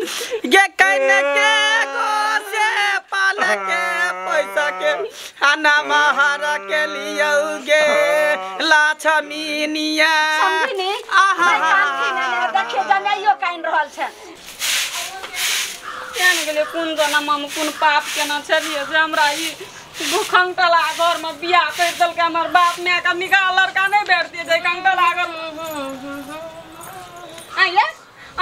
गे कने के गो से पाल के पैसा के आना महारा के लियौ गे लाछमीनिया समझिनी आहा देखियो जनाइयो काइन रहल छै केन गेलै कोन जनमा में कोन पाप केना छलियै से हमरा ई भूखंगटला घर में बियाह कर देलकै। हमर बाप my के निकाह लड़का नहीं भेटतियै जे कंगटला घर। आइए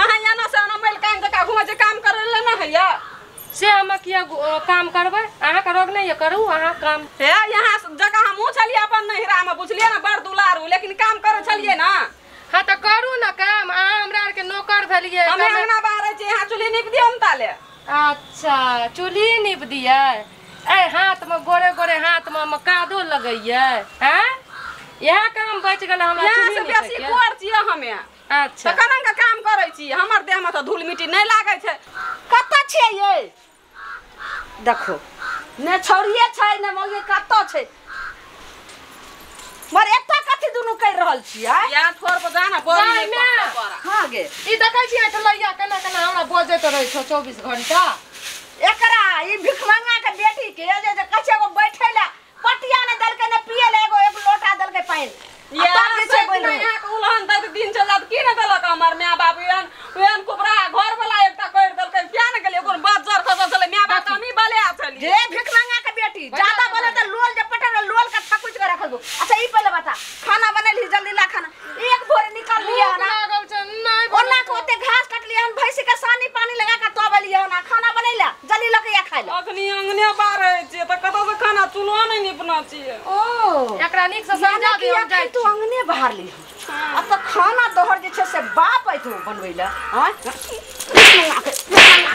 अहाँ एना से एना मैल कान जकाँ घुमै छै, काम करै लए नहि होइए से हम किया काम करबै? अहाँके रोग नहीं करू अहाँ काम। हे यहाँ जकाँ हमहूँ छलियै अपन नैहरा में बुझलियै ने, बड़ दुलारू, लेकिन काम करै छलियै ना। हाँ तो करू ना काम, अहाँ हमरा आरके नौकर भेलियै। हमे अंगना बाहरै छियै, यहाँ चूल्ही नीप दियौ ने ताले। अच्छा चूल्ही नीप दियै? ए हाथ में गोरे गोरे हाथ में कादो लगैयै। हैं इएह काम बचि गेल हमरा यहाँ से बेसी गोर छियै हमे। अच्छा तऽ केना के काम करै छी? हमर देह में तऽ धूल मिट्टी नहि लागै छै। कतऽ छियै ये? देखो ने छौड़िए छै ने मौगी, कतऽ छै? मर एतऽ कथी दुनू करि रहल छियै? यहाँ ठोर पर जा ना बोली नहीं पकड़। हां गे ई देखै छियै ठलैया केना केना हमरा बजैत रहै छौ 24 घंटा। एकरा ई भिखमंगा के बेटी के जे जे कहै छै एगो बैठै ला पटिया ने देलकै ने पिए ला एगो एक लोटा देलकै पानि। या के उलहन दैत दिन चल जात की ने देलक हमर my बाप। एहन एहन कुबरा घर वाला एकटा कर देलकै, किया ने गेलियै कोन बाजार खसल छलै my बाप हमी बले छलियै। जे भिखमंगा के बेटी ज्यादा बोले त लोल जे पटल लोल के थकुच के रख दो। अच्छा ई पहिले बता खाना बनेली जल्दी ला खाना एक भोरे निकाल लिया ना नहीं ओना के ओते घास कटलियै हन भैंसी के सानी पानी लगा के तब एलियै हन। खाना बनेला जल्दी लके या खाइ ला। अखनी अंगने बाहरै छियै त कतौ से खाना चूल्हो नै निपना छियै। ओ एकरा नीक से समझा दियौ जाय तू अंगने बाहर ली। अब त खाना दोहर जे छै से बाप ऐतो बनबै ला। हां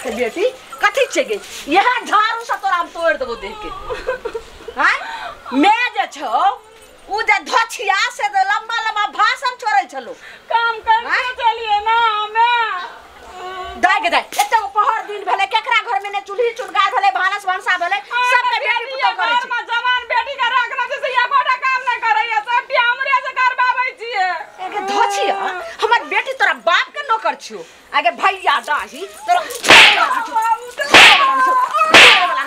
के बेटी कथी छै गे? यहाँ झाड़ू से तोरा हम तोड़ देबो देख के। हां मैं जे छौ उ जे धोछिया से लंबा लंबा भाषण छोड़ै छलो। काम करते चलिए ना हमे दाइ के दाइ एते पहर दिन भेलै केकरा घर में ने चूल्ही चुनगा भेलै भानस भनसा भेलै सबके बेटी पुतोह करै छै। घर में जवान बेटी के राखना छै से एकोटा काम नै करैया, सब बियाह हमरे से करबाबै छियै। एगे धोछिया हमर बेटी तोरा बाप के नौकर छियो। आगे भैया डाही तोरा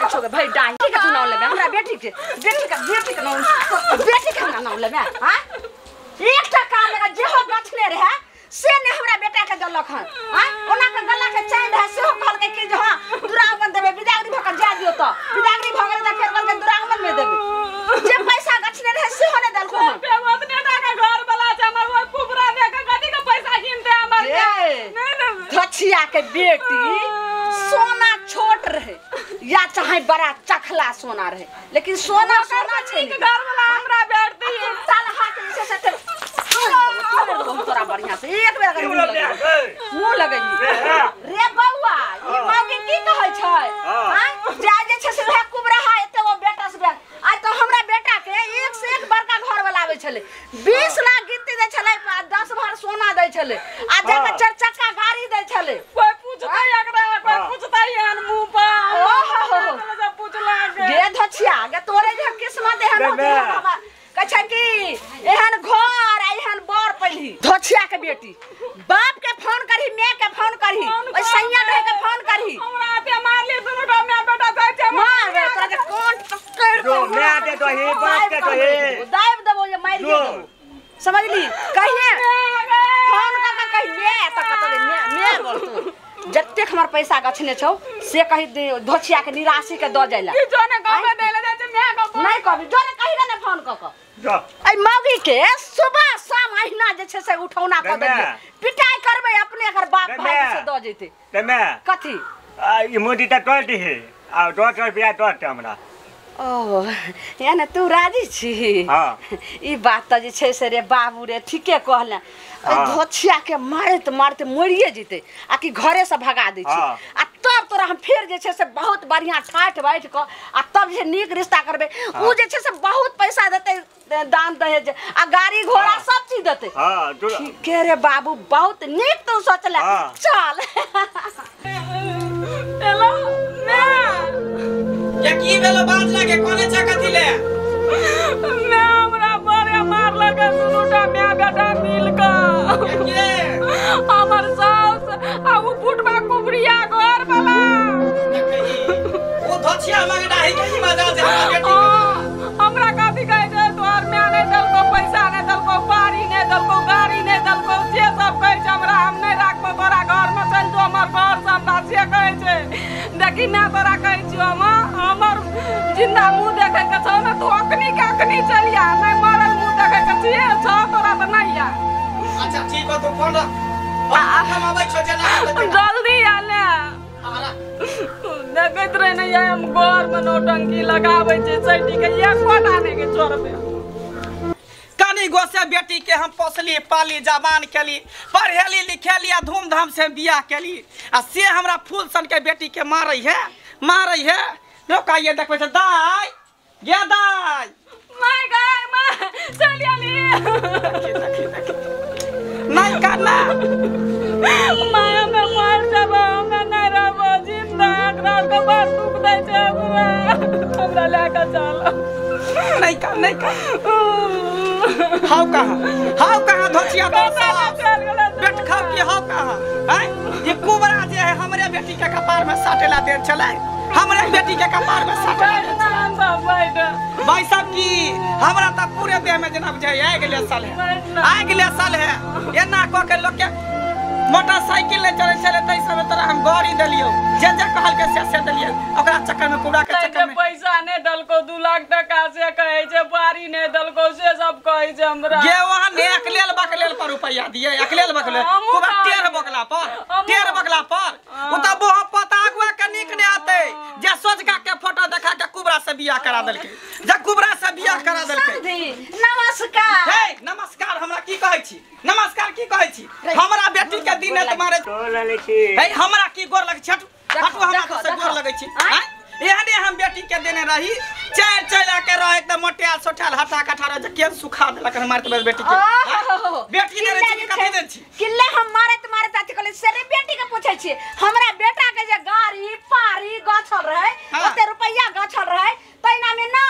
छोगे भाई डाही के तू नाम लेबे हमरा बेटी के बेटी के बेटी के नाम बेटी के हमरा नाम लेबे। हां एकटा काम लगा जेहो गछले रहे से ने हमरा बेटा के देलक हन। हां ओना के गला के चैन रहे सेहो कहलकै कि जे हां दुरागमन देबे बिदागरी भ के जा दियो त बिदागरी भ गेलै त फेर कहलकै दुरागमन में देबे। जे पैसा गछले रहे सेहो ने देलको हन। ओतने टाका घर वाला छै हमर ओइ कुबरा दे के कथी के पैसा गिनते हमर नहीं देबे। धछिया के बेटी सोना छोट रहे या चाहे बड़ा चखला सोना रहे लेकिन सोना सोना छै। घर वाला हमरा बैठ दी साल हाथ जे छै से तोरा बढ़िया से एक बेर अगर मुंह लगेबी रे बौआ ई मौगी की कहै छै? हां जा जे छै से वएह कुबरा है एते वो बेटा से आ तो हमरा बेटा के एक से एक बड़का घर वाला आबै छलै 20 लाख गिनती दै छलै 10 भर सोना दै छलै आ जाके चार चक्का गाड़ी दै छलै। कोई पूछतै एकरा कोई पूछतै एहन मुंह पर? ओहो पूछलक गे धछिया गे तोरे जे किस्मत एहन हो कहै छै कि एहन घर आ एहन बर पलही। धोछिया के बेटी बाप के फोन करही my के फोन करही ओइ सैया ढे के फोन करही। हमरा हाथे मारली दुनू टा my बेटा जाइ छै मार बे तोरा के कोन पकड़ जो my के दही बाप के दही दाबि देबो जे मारि देबो समझली। कहिए फोन कर के कहि my त कतले my my बोलतू जतेक हमर पैसा गछने छौ से कहि धोछिया के निराशी के the जाइला। की जोने गाँव में देले जाइ छै my के नहीं कहबी जोने कहि ने फोन क के ए मौगी के सुबह शाम अहिना जे छै से उठौना क देलियै पिटाई करबै अपने एकर बाप भाई से the जैते। ते मैं कथी ई मोदी त तोड़ दिही आ 10 रुपया दऽ हमरा। ओ यानी तू राजी छी? हाँ ई बात त जे छै से रे बाबू रे ठीके कहले। धोछिया के मारैत मारते मरिए जेतै आ कि घरे से भगा दै छै आ तब तोरा हम फेर जे छै से बहुत बढ़िया ठाठ बाठि कऽ आ तब जे नीक रिश्ता करबै। उ जे छै से बहुत पैसा देतै दान दहेज आ गाड़ी घोड़ा सब चीज देतै। ठीके रे बाबू बहुत नीक तू सोचले। चल हेलो या की भेलो बात लागे कोने छ कथी ले? मैं हमरा बड़े मारलक दुनूटा my बेटा मिल के। हमर सास आ उ फुटबा कुबरिया बिना मंगडाही के ई मजा जे हमरा बेटी के। हमरा कथी कहै छै तोहर माय नहि देलको पैसा नहि देलको बाड़ी नहि देलको गाड़ी नहि देलको से सब कहै छै हमरा हम नहि राखबो तोरा घरमे चलि जो हमर घर से हमरा से कहै छै देखी माय तोरा कहै छियौ हम हमर जिंदा मुँह देखै के छौ ने तू अखनी के अखनी चलि आ नहि मरल मुँह देखै के छियै छौ तोरा तऽ नहि आ अच्छा ठीक हो तू फोन रख हम आबै छौ जेना जल्दी आ ले देखैत रहे ने हम घर में नौटंकी लगाबै छै सैटी के एकोटा नहि के छोड़बै कनी गो से बेटी के हम पोसली पाली जवान केली पढ़ेली लिखेली आ धूमधाम से बियाह केली आ से हमरा फूल सन के बेटी के मारै है मारै है रोकाइए देखबै छै दाइ गे दाइ my गाय my चलि आली देखी देखी देखी नहीं करना my हमे मर जाबो हमे नहि रहबो जिंदा एकरा के बड़ दुख दै छै हमरा हमरा लए के चल नहीं कर नहीं कर हाउ कहाँ धोचिया तो बेट खाओ की हाउ कहाँ हैं ये कुबरा जे है हमरे बेटी के कपार में साटेला देन छलै हमरे बेटी के कपार में साटेला देन छलै भाई साहब की हमरा त पूरे देह में जेना बुझाइ आगि लेसल है आगि लेसल है एना क के लोग के मोटरसाइकिल ले चलै छलै तै समय तोरा हम गाड़ी देलियौ जे जे कहलकै से से देलियौ ओकरा चक्कर में कुबरा के चक्कर में पैसा नहि देलको 2 लाख टका से कहै छै बाड़ी नहि देलको से सब कहै छै हमरा गे वहाँ ने अकलेल बकलेल पर रुपैया दिए अकलेल बकलेल कुबरा टेढ़ बकला पर टेढ़ बकला पर उ त बोह पता अगुआ के नीक ने आते जे सोझका के फोटो देखा के कुबरा से बियाह करा देलकै जे कुबरा से बियाह करा देलकै नमस्कार हे नमस्कार हमरा की कहै छी नमस्कार की कहै छी हमरा बेटी के दिन रात मारे हे हमरा की गोर लग छठ हटू हमरा से गोर लगै छी एहने हम बेटी के देने रही चार चला के रह एकदम मोटियाल सोठाल हटा कठा रह जे केन सुखा देलक हमार के बेटी के बेटी ने रही कथी देन छी किल्ले हम मारत मारत अथी कहले से रे बेटी के पूछै छी हमरा बेटा के जे गाड़ी पारी गछल रहे ओते रुपैया गछल रहे तैना में ना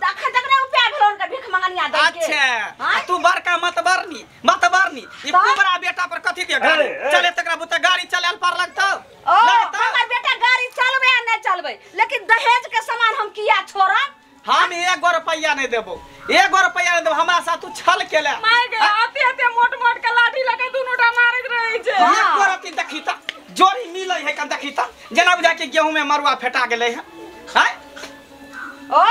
अखन तक ने रुपैया भेल उनका भीख मंगनिया दे के अच्छा तू बड़का मतबरनी मतबरनी ई कुबरा बेटा पर कथी दे गाड़ी चले तकरा बुते गाड़ी चलाल पर लगतौ ओ हमर बेटा गाड़ी चलबे आ नहीं चलबे लेकिन दहेज के सामान हम किया छोड़ब हम एगो रुपैया नहीं देबो एगो रुपैया नहीं देबो हमरा साथ तू छल केला मार के आते आते मोट मोट के लाठी लके दुनू टा मारैत रहै छै एगो रति देखी त जोड़ी मिलै है कन देखी त जेना बुझा के गेहूं में मरुआ फेटा गेलै है हैं ओ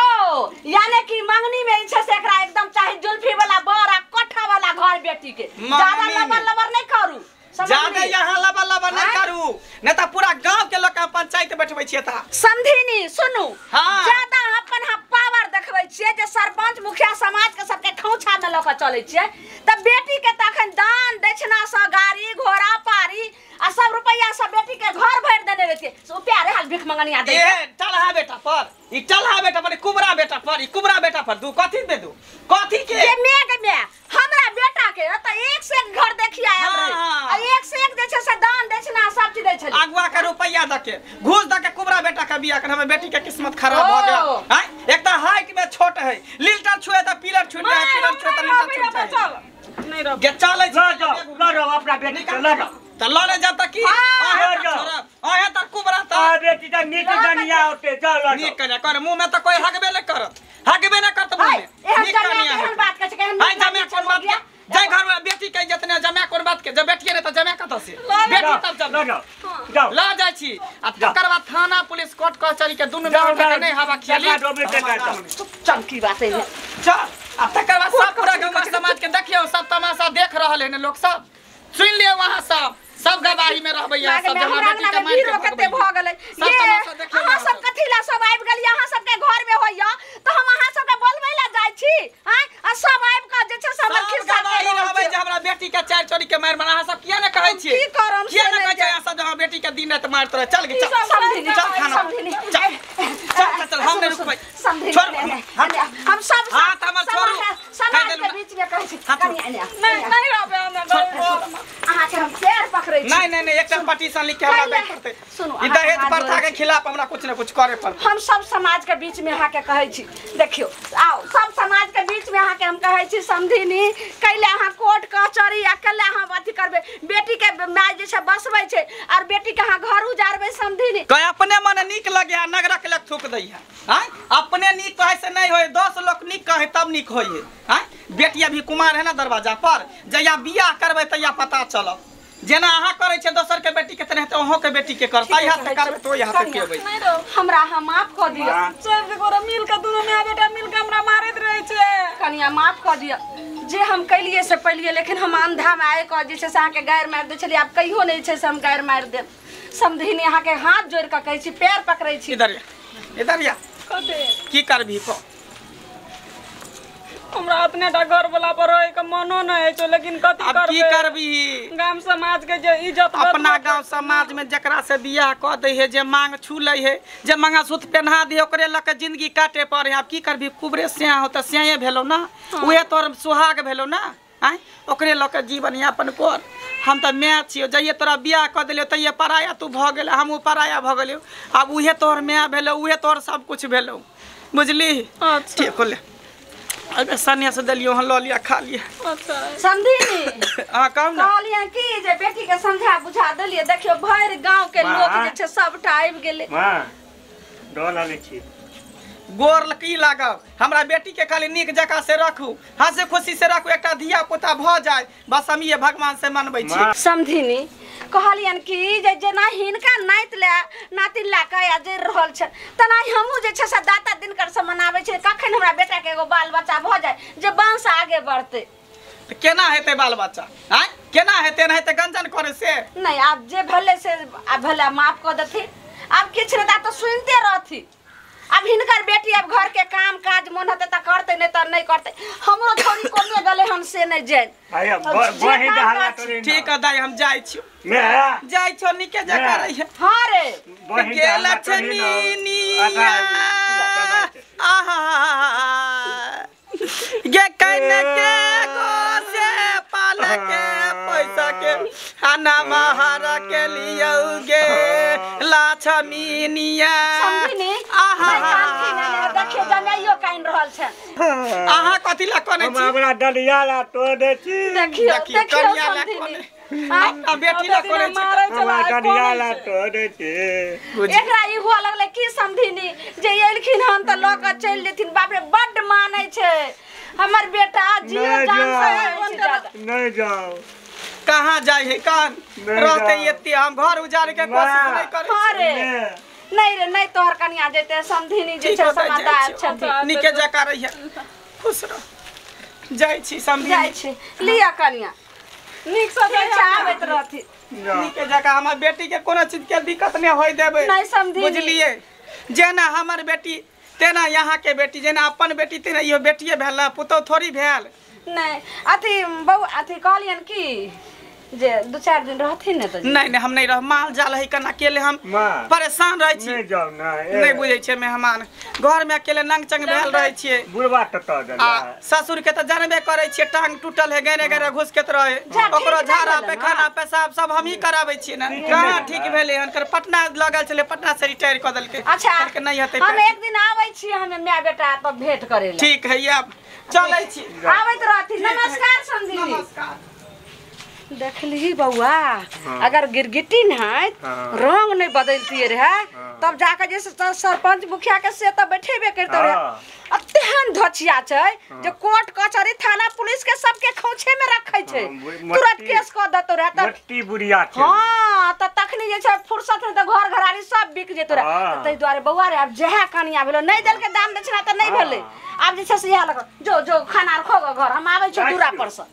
यानी कि मंगनी में इच्छा से एकरा एकदम चाहे जुल्फी वाला बर आ कोठा वाला घर बेटी के ज्यादा लबर लबर नहीं करू ज्यादा यहाँ लबर लबर नहीं करू नहीं त पूरा गांव के लोग पंचायत बैठबै छियै त समधिनी सुनू हां ज्यादा अपन हम पावर देखबै छियै जे सरपंच मुखिया समाज के सबके खोंछा में ल के चलै छियै त बेटी के त अखन दान दक्षिणा सँ गाड़ी घोड़ा पारी आ सब रुपैया सब बेटी के घर भरि देने रहतियै से रुपैया रहल भीख मंगनिया दे ए टलहा बेटा पर ई टलहा बेटा पर कुबरा बेटा पर ई कुबरा बेटा पर दू कथी दे दू कथी के ये मेघ में हमरा बेटा के त एक से एक घर देखिया आयल रहे आ एक से एक जे छै से दान दक्षिणा सब चीज दै छलै अगुआ के रुपैया द के घूस द के कुबरा बेटा के बियाह कर हमर बेटी के किस्मत खराब भ गया हैं एक त हाइट में छोट है लीलटर छुए त पिलर छूट जाए पिलर छुए त लीलटर छूट जाए नहीं रह गे चलै ल जाओ ल जाओ अपना बेटी के ल जाओ त ल ले जा त की आहे त छोड़ब आहे त कुबरा त आ बेटी त नीक कनिया होते जाओ ल नीक कनिया कर मुंह में त कोई हगबे न करत हगबे न करत मुंह में एहन जमे केहन बात कहै छै केहन हाय जमे कोन बात के जाय घर में बेटी के जतने जमे कोन बात के जब बेटिए ने त जमे कत से बेटी तब जमे ल जाओ जाओ ल जाय छी आ तकर बाद थाना पुलिस कोर्ट कचहरी के दुनु में नहीं हवा खेली चमकी बात है चल आ तकर बाद सब पूरा गांव समाज के देखियो सब तमाशा देख रहल है ने लोग सब सुन लियो वहां सब सब गवाही में रहबै यहाँ सब जमा बेटी के मार के कते भ गेलै सब तमाशा देखियो अहाँ सब कथी ला सब आबि गेलियै अहाँ सब के घर में होइया त हम अहाँ सब के बोलबै ला जाइ छी हैं आ सब आबि के जे छै से हमर खिस्सा गवाही रहबै जे हमरा बेटी के चार चोरी के मार मार अहाँ सब किया ने कहै छी की करम किया ने कहै छी अहाँ सब जे बेटी के दिन रात मारत रहे चल गे चल चल खाना चल चल चल हम नहीं रुकबै छोड़ हम सब हाथ हमर छोड़ू समाज के बीच में कहै छी कनी नहीं नहीं रहबै हम अहाँ के हम पैर पकड़ै छी नहीं नहीं नहीं एकटा पिटीशन लिख के हमरा दै पड़तै सुनू ई दहेज प्रथा के खिलाफ हमरा कुछ न कुछ करे पड़तै हम सब समाज के बीच में अहाँ के कहै छी देखियो आओ सब समाज के बीच में अहाँ के हम कहै छी समधिनी कैले अहाँ कोर्ट कचहरी आ कैले अहाँ अथी करबै बेटी के माय जे छै बसबै छै और बेटी के अहाँ घर उजारबै समधिनी कह अपने मन नीक लगे आ नगरक लग थूक दै है। आय अपने नीक कहे से नहीं होय, 10 लोग नीक कहे तब नीक होय है। आय बेटिया भी कुमार है ना दरवाजा पर, जहिया बियाह करबै तहिया पता चलत। जेना अहाँ करै छै दोसर के बेटी के तेनाहिते अहों के बेटी के करतै। एहि हाथ से करबै तो ओहि हाथ से पेबै। हमरा अहाँ माफ कऽ दिअ। सब के गोरा मिल के दुनू माय बेटा मिल के हमरा मारैत रहै छै। कनिया माफ कऽ दिअ, जे हम कैलिए से पैलिए, लेकिन हम अंधा में आए कऽ जे छै से अहाँके गारि मारि दै छलियै। आब कहियो नहि छै से हम गारि मारि देब। समधिनी अहाँके हाथ जोड़ि कऽ कहै छी, पैर पकड़ै छी। इधर इधर या की करबी को? हमरा अपने टा घर वाला पर रहे के मनो नहीं है, लेकिन कथी करबी? की करबी? गाम समाज के जे इज्जत, अपना गांव समाज में जकरा से बियाह क दे है, जे मांग छू ले है, जे मंगलसूत्र पहना दे, ओकरे लक जिंदगी काटे पर है। अब की करबी? कुबरे स्या हो त स्याए भेलो ना, उहे तोर सुहाग भेलो ना। आय ओकरे लक जीवन यापन कर। हम त my छियो, जइए तोरा बियाह क देलियो तइए पराया तू भ गेल, हमहूँ पराया भ गेलियो। आब उहे तोहर my भेलो, उहे तोहर सब कुछ भेलो, बुझली? ठीक होले। अबे सनिया से देलियो हन, ल लिया खा लिया। अच्छा समधिनी हां कहू ना। कहलियै कि जे बेटी के समझा बुझा देलियै। देखियो भरि गांव के लोग जे छै सबटा आबि गेलै। मां डोल आनै छी। गोर की लागब? हमरा बेटी के खाली नीक जकाँ से रखू, हंसी खुशी से रखू, एकटा धिया पुता भ जाय, बस हम ये भगवान से मनबै छी। समधिनी कहलियन कि जे जेना हिनका नाति ले नातिन लए कऽ आ जरि रहल छै, तेना हमहूँ जे छै से दाता दिनकर से मनाबै छै। कखन हमरा बेटा के एगो बाल बच्चा भऽ जाय जे वंश आगे बढ़तै। तऽ केना हेतै बाल बच्चा? आँय केना हेतै? एनाहिते गंजन करे से नहि। आब जे भेलै से आब भेलै, माफ कऽ देथिन। आब किछु नहि, तऽ सुनिते रहथिन। अब हिनकर बेटी अब घर के काम काज मन हेतै तऽ करतै, नहि तऽ नहि करतै। हमरो छोरी कोने गेलै हन से नहि जानि। ठीक है दाई, हम जाइ छी। जाइ छो, नीके जकाँ रहिहे। हाँ रे गे लक्ष्मीनिया, आहा गे कने के गो से पाल के पैसा के आना महार के लियौ गे लक्ष्मीनिया। समधिनी आहा देखियो जमाइयो कानि रहल छै। अहाँ कथी ला कनै छी? हमरा डलिया ला तोड़ दै छी। देखियो देखियो समधिनी अपना बेटी ला करै छी, हमरा डलिया ला तोड़ दै छी। एकरा ई हुआ लगलै की समधिनी जे एलखिन हन तऽ लऽ कऽ चलि जेथिन। बाप रे बड्ड मानै छै हमर बेटा, जियो जान से नहीं जाओ। कहाँ जाय है? कहाँ रहते एते? हम घर उजाड़े के कोशिश नहीं करै छी। नहीं रे नहीं, तोहर कनिया जेते समधिनी जे छै समादार छथिन। नीके जकाँ रहिहे, खुश रह। जाइ छी समधिनी, जाइ छी। लिअ कनिया, नीक से आबैत रहथिन। नीके जकाँ हमर बेटी के कोनो चीज के दिक्कत नहीं होय देबै, बुझलियै? जेना हमर बेटी तेना यहाँ के बेटी, जेना अपन बेटी तेना इहो बेटिए भेल, पुतोह थोड़ी भेल। नहीं अथी बौ अथी कहलियन कि जे 2-4 दिन रहथिन ने। तऽ नहीं नहीं, हम नहीं रह, माल जाल है कन अकेले हम परेशान रहै छी। नहीं जाओ ना, नहीं बुझै छै मेहमान, घर में अकेले नंग चंग भेल रहै छियै। बुढ़वा टटा गेल। आ ससुर के तऽ जानबे करै छियै, टांग टूटल है, गैरे गैरे घुसकैत रहे, ओकरो झाड़ा पैखाना पेशाब सब हमही कराबै छियै ने। कहाँ ठीक भेलै हन? कर पटना लगल छलै, पटना से रिटायर कऽ देलकै। अच्छा नहीं हेतै। हम एक दिन आबै छी, हमे my बेटा तब भेंट करै लए। ठीक है, आब चलै छी। आबैत रहथिन। नमस्कार समधिनी। नमस्कार। देखली बउआ, अगर गिरगिटी नहाइत रंग नहीं बदलती रहे तब जाके जे सरपंच मुखिया के से तऽ बैठेबे करते रहे। आ तेहन धोचिया छै जे कोर्ट कचहरी थाना पुलिस के सबके खोछे में रखै छै, तुरंत केस कऽ देतो रहे। तब मट्टी बुढ़िया छै। हां तऽ तखनी जे छै फुर्सत नहि तऽ घर घरारी सब बिक जेतो रहे। ताहि दुआरे बउआ रे आब जहे कनिया भेलो, नहि देलकै दाम दक्षिणा तऽ नहि भेलै। आब जे छै से इएह लग जो जो खाना खो घर, हम आबै छियौ दूरा पर से।